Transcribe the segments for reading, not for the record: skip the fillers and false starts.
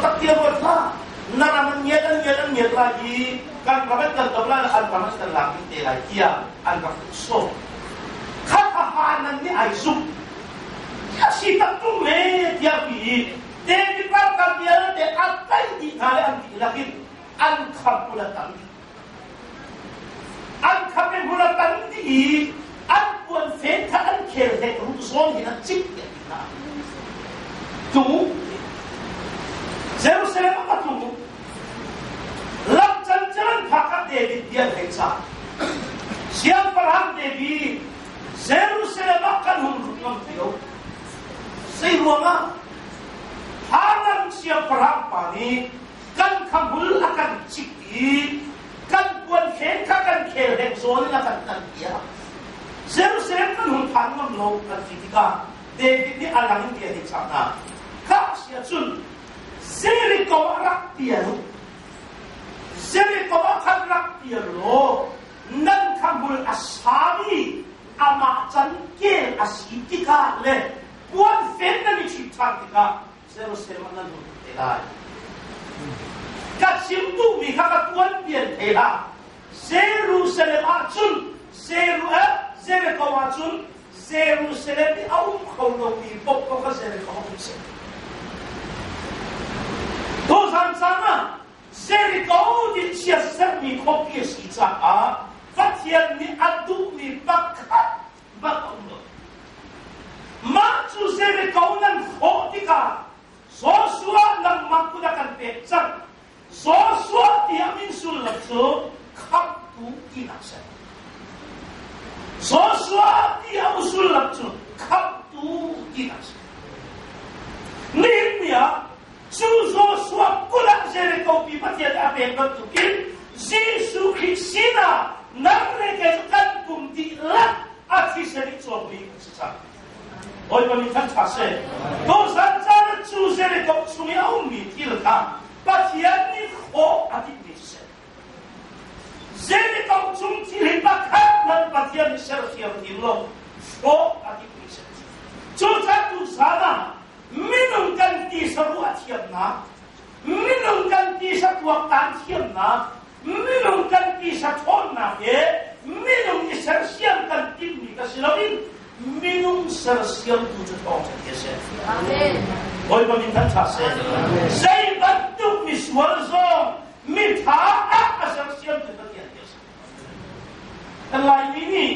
Tak tia ruat hlah. Na ram an ngiat an ngiat an ngiat lai i kan ram an kan doh lai an ram an kan lak dih te lai tiah an rak sawm. Khat a hanan nih ai zumh. A si tak tung le tiah ti i David ralkap vialte a tlaih dih hna le an dihlak in an kham hmun a tam dih. An kham i hmun a tam dih i an puan fen kha an khel hlek ruh zawn hin an cik tiah ti hna. Tung Jerusalem ah a tlung. Lam cancan an phak ah David bia an hei cah. Siangpahrang David Jerusalem ah kan hung lut ngam ti lo. Zei ruangah Hanan siangpahrang pa nih kan khahmul a kan cik i kan puanfen kha kan khel hleng zawn in a kan tan tiah Jerusalem kan hung phan ngam lo kan ti tikah David nih a lang in bia hei chah hna. Kha si ahcun Jericho ah rak pial u. Jericho ah khan rak pial law nan khahmul a sami amah can kel a si tikah le puan fen nan i ṭhit ṭhan tikah Jerusalem ah nan hung te lai. Ka chim duhmi kha ka tuan pian thei hlah. Jerusalem ah cun Jericho ah cun Jerusalem i a um kho lomi paoh kha Jericho ah um seh. Tuzan caan ah Jericho nih chiatserhmi khuapi a si caah Pathian nih a duhmi pakhat bak a um lo. Mah cu Jericho nan hrawh tikah Joshua nangmah kut a kan pek cang. Joshua tiah min sullam cu khamhtu tinak si. Joshua tiah sullam cu khamhtu tinak si. Nihin ni ah Cu Joshua kut ah Jericho pi Pathian nih a pek bantukin Jesuh Khrih sinah nang le kei cu kan pum dihlak a thisen i cawkmi kan si cang. Bawipa min khan ṭha seh. Tuzan caan cu Jericho chung i a ummi thil kha Pathian nih khawh a timhmi si. Jericho chung thil hi pakhat hmanh Pathian nih sersiam tim lo hrawh a timhmi si. Cucaah tuzan ah Minung kan tisa ruah thiamnak, minung kan tisa tuaktan thiamnak, minung kan tisa ṭhawnnak he minung i sersiam kan timhmi ka si loin minung sersiamtu cu thawngṭha ti a si. Amen. Bawipa min khan ṭha seh. Zei bantuk misual zong miṭha ah a sersiamtu Pathian ti a si. Kan Laimi nih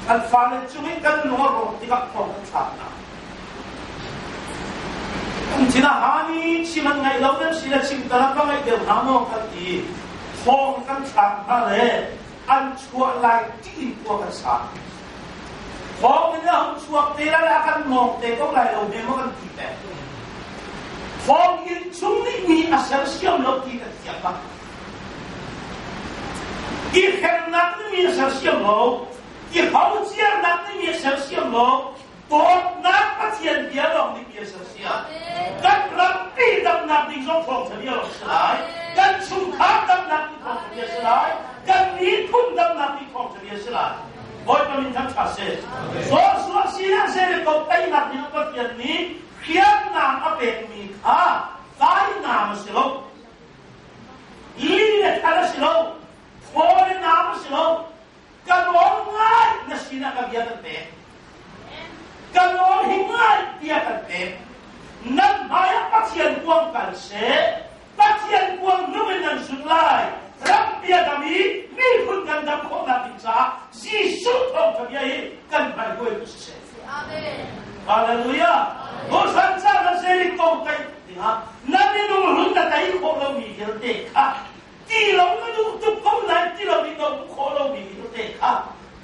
kan fale cung i kan lung a rawk tikah thawng kan thlak hna. Kan thin a han i chim an ngaih lo nan si le chim talak ka ngaih deuh hna maw kan ti. Thawng kan thlak hna le an chuah lai tiin khua kan sa. Thawng in a hung chuak te lai a kan mawng te ko lai lo hme maw kan ti peng. Thawng inn chung nih mi a sersiam lo ti kan thiam bak. I hremnak nih mi a sersiam lo, i hauciarnak nih mi a sersiam lo, dawtnak Pathian bia lawng nih mi a sersiam. Kan rampi damnak ding zong thawngṭha bia lawng si lai. Kan chungkhar damnak ding thawngṭha bia si lai. Kan miphun damnak ding thawngṭha bia si lai. Bawipa min thangṭhat seh. Joshua sinah Jericho teinak ding Pathian nih hriamnam a pekmi kha vainam a si lo. Li le thal a si lo, thaw le nam a si lo. Ka nawl ngai na sinah ka bia kan pek. Ka nawl hi ngai bia kan pek. Nan hmaiah Pathian kuang kal seh, Pathian kuang nung in nan zun lai. Ram bia dam i miphun kan dam khawhnak ding caah Jesuh thawngṭha bia hi kan hmai hruaitu siseh. Amen. Hallelujah. Hoshan ca na Jericho kai dingah na minung hlun na tei khawh lomi vialte kha ti lo na duh tuk ko nain ti lo i do khawh lomi vialte kha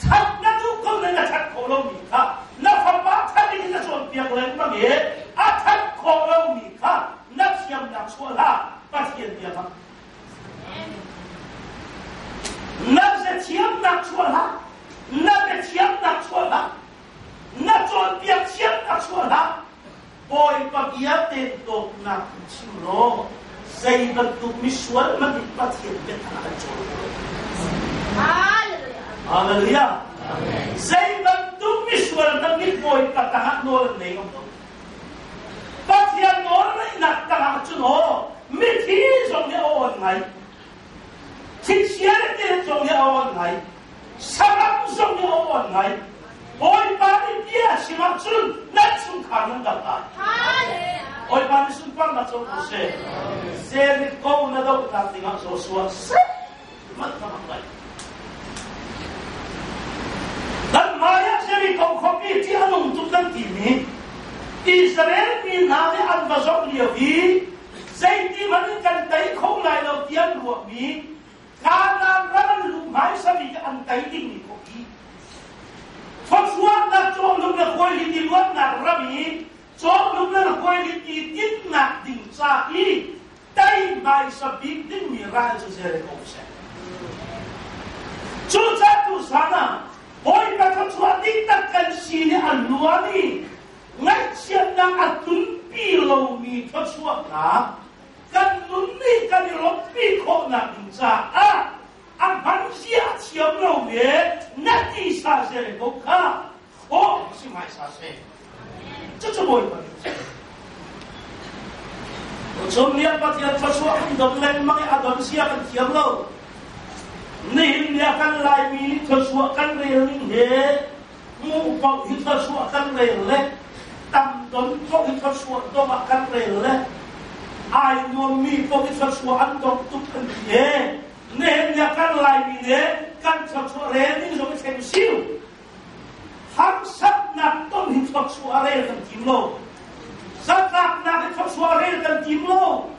that na duh ko nain na that khawh lomi kha na fapa that in na cawnpiak lengmang i a that khawh lomi kha na thiamnak chuah hlah Pathian bia hmang na thiamnak chuah hlah na biathiamnak chuah hlah na cawnpiak thiamnak chuah hlah Bawipa bia ten dawtnak in chim law zei bantuk misual hmanh in Pathian biatak an cawn Hallelujah. Zei bantuk misual hmanh nih Bawipa tangah nawl an nei ngam lo. Pathian nawl neihnak ngai. Thlichia le tilet zong nih a awn ngai. Saram zong nih a awn ngai. Bawipa nih bia a chim ahcun nan chungkhar nan dam lai. Bawipa nih sunparnak co ko seh. Jericho na dohnak dingah Joshua seh manh ka hmang lai. Kan hmaiah Jericho khuapi ṭih a nung tuk kan timi Israel mi hna nih an va zoh lio i zeiti hmanh in kan tei kho lai lo ti an ruahmi Kanaan ram an luh hmaisa bik an tei dingmi khuapi. Thawchuahnak cawhnuk le khuaihlit i luatnak ram i cawhnuk le khuaihlit i tinnak ding ca i tei hmaisa bik dingmi ral cu Jericho a si. Cucaah tuzan ah Bawipa thluachuah diktak kan si nih a luan i ngaihchiatnak a tlunpi lomi thluachuahnak kan nun nih kan i lawmhpi khawhnak ding caah a hman zia a thiam lo le na ti sa Jericho kha hrawh si hmaisa seh. Cucu Bawipa nih a Tuchun ni ah Pathian thluachuah kan don lengmang i a don sia kan thiam lo. Nihin ni ah kan Laimi nih thluachuah kan rel ning he hmuh paoh hi thluachuah kan rel le tam don paoh hi thluachuah dong ah kan rel le ai nuammi paoh hi thluachuah an dong tuk kan ti e. Nihin ni ah kan Laimi nih kan thluachuah rel ning zong i thleng siu. Harsatnak ton hi thluachuah rel kan tim lo. Zatlaknak hi thluachuah rel kan tim lo.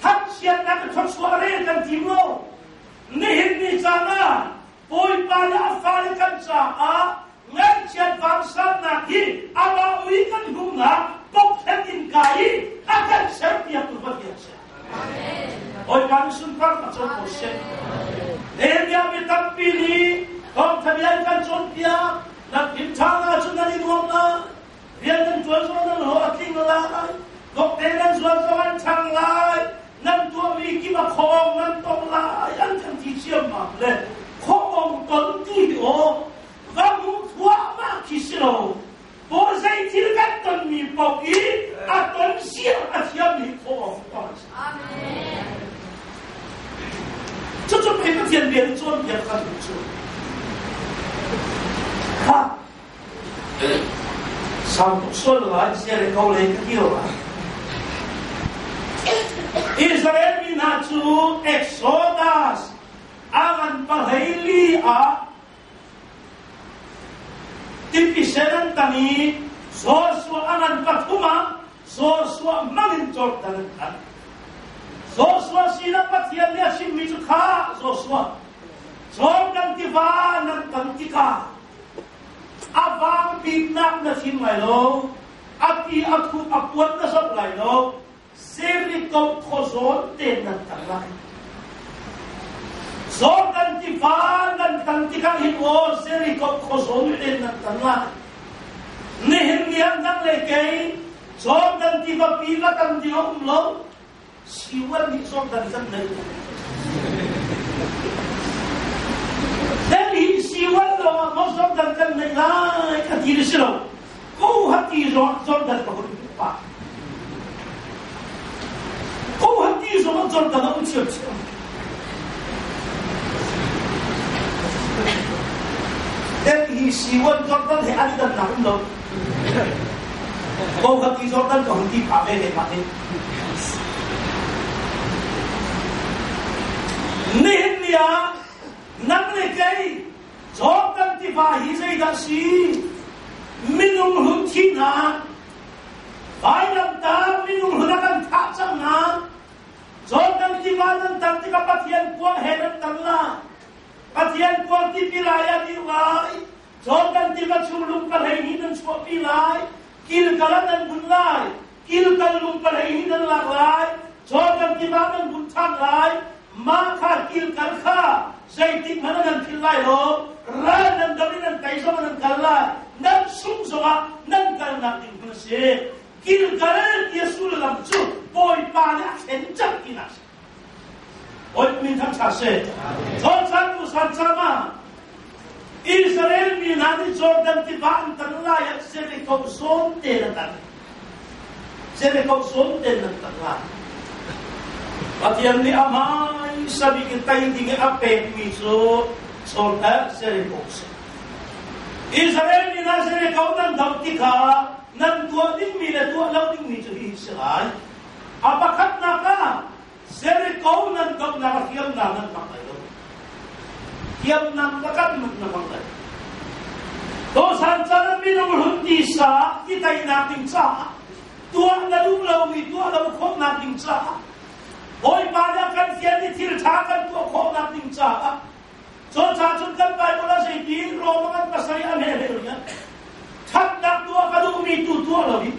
Thangchiatnak hi thluachuah rel kan tim lo. Nihin ni caan ah Bawipa le a fale kan caah ngaihchiat vansannak hi amah ui kan humnak pokhen in kai i a kan serpiaktu Pathian si. Bawipa nih sunparnak co ko seh. Nehemiah mi tampi nih thawngtha bia in kan cawnpiak. Nan himṭha ahcun nan i nuam lai. Rian nan ṭuan zong nan hlawh a tling lai. Vokte nan zuan zong an ṭhang lai. Nan tuahmi kip a khawng nan tong lai. An kan ti ciammam le khawng ton ti hi aw va hmu thluahmah khi si lo. Paul zei thil kan tonmi paoh i a ton sia a thiammi khawh awk a si. Cucu pei Pathian bia nih cawnpiak kan duh cu. Kha sau tuk sual lai Jericho lei ka kir lai. Israel mi hna cu Exodus a ngan pahleili ah Tipi sen an tang i Joshua a ngan pathum ah Joshua hmang in Jordan an tan. Joshua sinah Pathian nih a chimmi cu kha Joshua, Jordan tiva nan tan tikah a vang biknak na thim lai lo, a ti a thup a puan na zoh lai lo, Jericho khuazawn te nan kal lai. Jordan tiva nan tan tikah hin aw Jericho khuazawn te nan tan lai. Nihin ni ah nang le kei Jordan tiva pi va tam ding a um lo. Siwan nih Jordan kan nei. Delhi siwan lawng ah Jordan kan nei lai ka ti si lo. Ko hati Jordan ka hun pa. Ko hati zong Jordan a um chiamchiam. Delhi siwan Jordan he an i dannak um lo. Ko hati Jordan ka hun ti pha ve le mah ni. Nihin ni ah nang le kei Jordan tiva hi zeidah si? Minung hlun thihnak, vailamtah minung hlun a kan thah cang hna. Jordan tiva nan tan tikah Pathian kuang he nan tan la. Pathian kuang tipi lai ah dir lai. Jordan tiva chung lung pahlei hi nan chuahpi lai. Kilkal ah nan bun lai. Kilkal lung pahlei hi nan lak lai. Jordan tiva nan bun ṭhan lai. Mah kha kilkal kha zeitik hmanh ah nan philh lai lo. Ral nan dam i nan tei zong ah nan kal lai. Nan sungh zongah nan kalnak ding hmun a si. Kilkal ti a sullam cu Bawipa nih a thlen cang tinak a si. Bawipa min thangṭhat seh. Jordan tu san cama Israel mi hna nih Jordan tiva an tan lai ah Jericho zawn te an tan. Jericho zawn te an tan lai. Pathian nih a hmaisa bik in tei ding i a pekmi cu chawn Jericho a si. Israel mi hna Jericho nan doh tikah nan tuah dingmi le tuah lo dingmi cu hihi si lai. A pakhatnak ah Jericho nan dohnak ah hriamnam nan hmang lai lo. Hriamnam pakhat hmanh na hmang lai. Dosan caan ah minung hlun tisa i teinak ding caah tuah na duh lomi tuah lo khawhnak ding caah Bawipa nih a kan fial i thil ṭha kan tuah khawhnak ding caah Cucaah cun kan Bible ah zeiti Roma kan pasarih a hme hlei rian ṭhatnak tuah ka duhmi tu tuah loin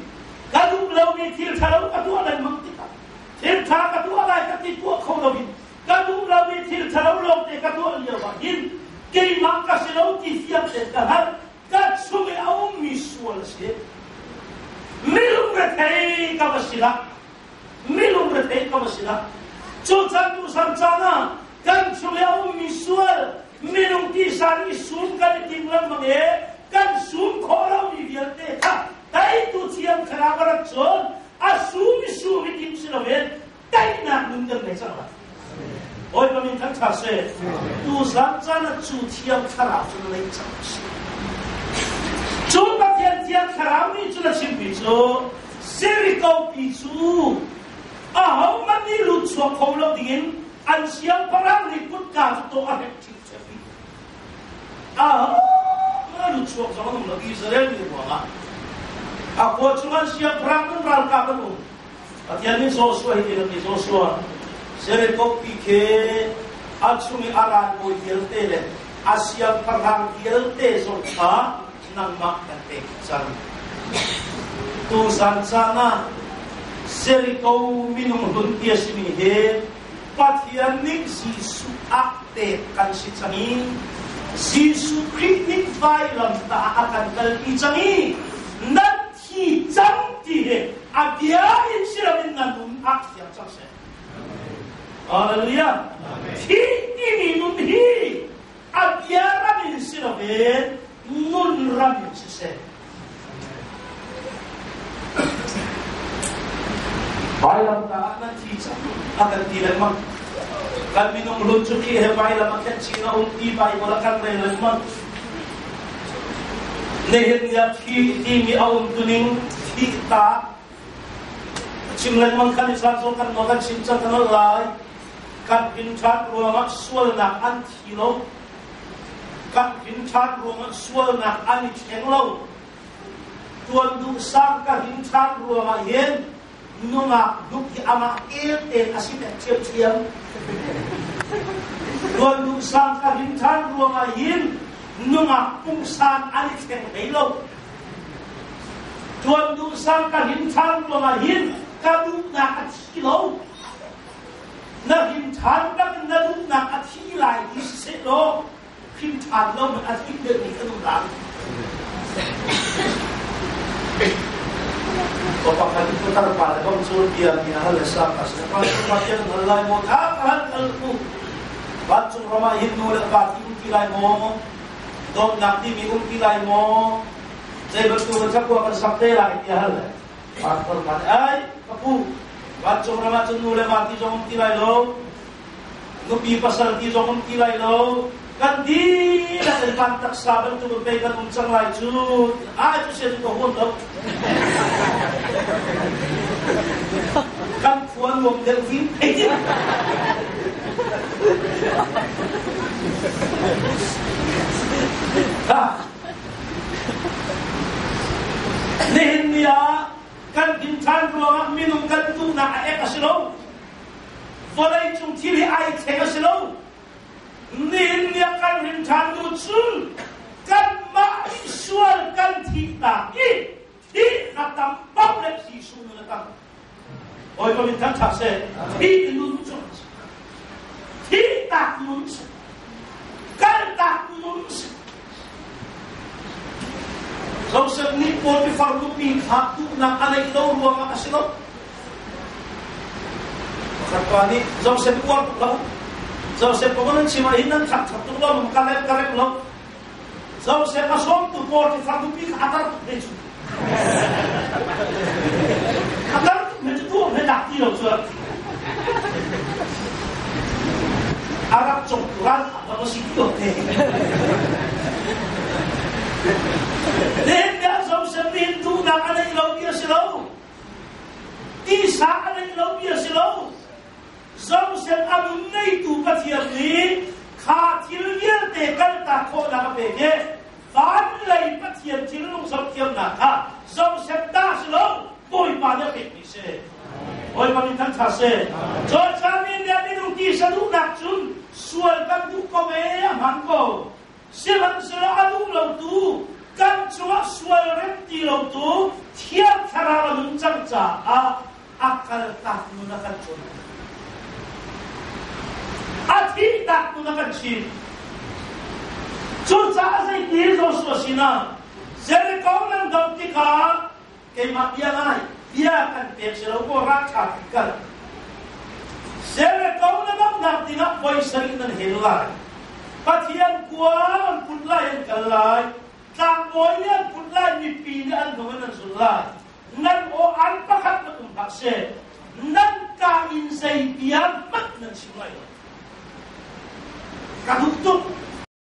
ka duh lomi thil ṭhalo ka tuah lengmang tikah thil ṭha ka tuah lai ka ti tuah kho loin ka duh lomi thil ṭhalo lawngte ka tuah lio ah hin keimah ka si lo ti fiang tein ka hngalh ka chung i a ummi sual a si. Mi lungrethei ka va si dah! Mi lungrethei ka va si dah! Cu caan duhsam caan ah kan chung i a ummi sual minung tisa nih sum kan i tim lengmang i kan sum khawh lomi vialte kha teitu thiang thlarau a rat cun a sum i sum i tim si loin teinak nun kan ngei cang lai. Bawipa min kan ṭha seh. Tuzan caan ah cu thiang thlarau cu na nei cang a si. Cu Pathian thiang thlarau nih cun a chimmi cu Jericho pi cu ahohmanh nih lut chuak kho lo dingin an siangpahrang nih kutka cu tawh a hrek ṭhimṭhiam i ahohmanh lut chuak zong an um lo Israel mi ruangah a khua chung an siangpahrang an ralkap an um. Pathian nih Joshua hi tin a ti, Joshua, Jericho pi khi a chung i a ralbawi vialte le a siangpahrang vialte zong kha nangmah kan pek cang. Tuzan caan ah Jericho minung hlun ti a simi hi Pathian nih Jesuh ah pek kan si cang i Jesuh Khrih nih vailam ta a kan kalpi cang i nan thi cang ti hi a bia in si loin na nun ah thiang cang seh. Hallelujah. Thi timi nun hi a bia ram in si loin nun ram in si seh. Vailam ta ah nan thi cang a kan ti lengmang. Kan minung lun cu khi he vailam a khen chin a um ti Bible a kan rel lengmang. Nihin ni ah thi timi a umtuning thih ta chim lengmang kan i san zong kan nawl kan chim cang kan nawl lai. Kan hrin ṭhan ruangah sualnak an thi lo. Kan hrin ṭhan ruangah sualnak an i thleng lo. Tuan duh sang ka hrin ṭhan ruangah hin nungak duk hi amah kel tein a si pek ṭhiamṭhiam. Tuan duh sang ka hrin ṭhan ruangah hin nungak pungsan an i thleng hlei lo. Tuan duh sang ka hrin ṭhan ruangah hin ka duhnak a thi lo. Na hrin ṭhan bak na duhnak a thi lai ti siseh law hrin ṭhan lo man a hrin deuhmi kan um lai. Ko pakhat in putar pa le bang cu bia mi hal le sak a si. Pa cu pa tiang hal lai maw tha ka hal hal ku. Vancung ram ah hin nu le pa ti um ti lai maw? Dawtnak timi um ti lai maw? Zei bantuk kan chakua kan sak te lai ti hal le. Pastor pa nih ai ka pu vancung ram ah cun nu le va ti zong um ti lai lo. Nupi pasal ti zong um ti lai lo. Kan dihlak in kan taksa bantuk in pei kan um cang lai cu. Ai cu sia cu ka huam lo. Kan khua nuam deuh vin ei ti. Ha. Nihin ni ah kan din ṭhan ruangah minung kan duhnak a ek a si lo. Vawleicung thil hi ai thleng a si lo. Nihin ni ah kan rin ṭhan hnu cun kanmah nih sual kan thihnak i thihnak tam paoh le Jesuh nun a tam. Bawipa min thangṭhat seh. Thih nun cu thihtak nun si. Kaltak nun si. Joseph nih Potifar nupi kha duhnak a neih lo ruangah a si lo. Pakhat pa nih Joseph uar tuk lo. Joseph kong nan chim ah hin nan thak tuk lo, ka rem ka rem lo. Joseph a sawmtu Potifar nupi kha a tar tuk ve cu. A tar tuk ve cu tuah he dak ti lo cu. maw si ti awk te. Nihin ah Joseph nih duhnak a neih lo ti a si lo. Tisa a neih lo ti a si lo. Joseph a nun ngeitu Pathian nih kha thil vialte kaltak khawhnak a pek i van lei Pathian thinlung zohthiamnak kha Joseph ta si lo Bawipa nih a pekmi si. Bawipa min thangṭhat seh. Cawlcami nih minung tisa duhnak cun sual kan duh ko ve a hman ko. Sihmanhsehlaw a duh lotu kan cungah sual rem ti lotu Thiang Thlarau a nun cang caah a kaltak nun a kan cawn. A thihtak nun a kan chim. Cucaah zeiti Joshua sinah Jericho nan doh tikah keimah bia ngai bia kan pek si lo kaw ralṭha kan kal. Jericho na dohnak dingah voi sarih nan hel lai. Pathian kuang an put lai an kal lai. Tlangbawi nih an put lai mipi nih an hnung in an zul lai. Nan aw an pakhat nan um hlah seh. Nan ka in zei bia hmanh nan chim lai lo. Ka duh tuk.